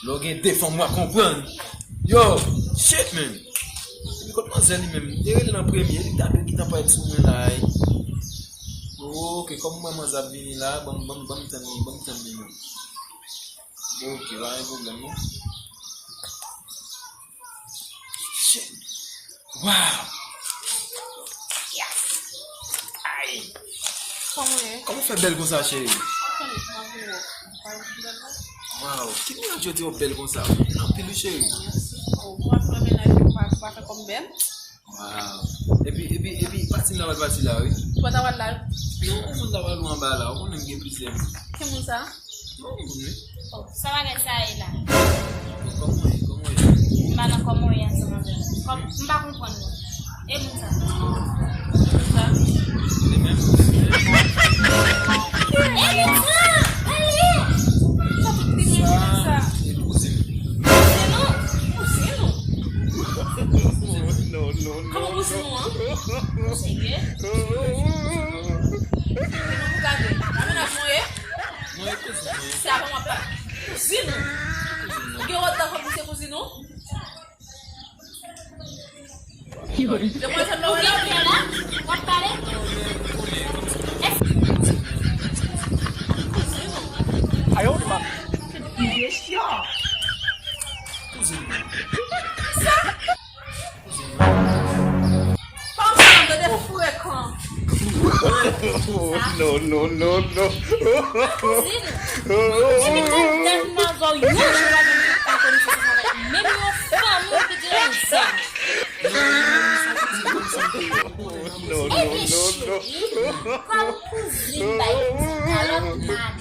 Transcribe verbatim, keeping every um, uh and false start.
Lè w gen de fanm, w a konprann. Yo, shit, man. Epi kot manzè li menm? M te rele l an premye, li ta dwe gentan parèt sou mwen la, wi. Oke, kòm m wè manzè ap vini la, ban m, ban m, ban m tann li, ban m tann li, non. Oke, pa gen pwoblèm, non. Shit. Wow! Yes! Ay! Kòman w ye? Kòman w fè bèl konsa, cheri? Anpil, m ap vin wè w. Ou pa wè m bèl, non? Wow! Ki mennaj yo di w bèl konsa? Anpil, wi, cheri. Mèsi. Oh, ou pa fè mennaj, ou pa, ou pa fè kòm bèl. Wow! Epi, epi, epi, pati m ta pral pati la, wi. Ou pa ta pral la? Non, ou konn ta pral ou anba la, ou konnen m gen plizyè moun. Ki moun sa? Non, non, non. Oh, sa bagay sa ye la? Kòman w ye? Kòman w ye? M pa nan kòman w ye ansanm avè w. Kòm, m pa konprann non. E moun sa? Moun sa? Li menm? E moun sa? Pale! Sa tout li menm sa? Se kouzin. Kouzin ou? Kouzin ou? Non, non, non. Kòman kouzin ou an? Ou serye? Kouzin ou pou gade. Sa mennaj mwen ye? Mwen e kouzin mwen. Se avè w m ap pale. Kouzin ou? Ou gen wòt dan kòm se kouzin ou? Demwazèl Lorela, ou gen la? W ap pale? Èske kouzin ou? Kouzin mwen. Sa? Fanm sa yo tande frekan. Non, non, non, non. Kouzin, epi kòm dat m avè w yon jou pa menm pa konn sa sa fè. Menm yon fanmi w pi gran zam. Non, non, non, non. Kòm kouzin bay ti kalòt madanm.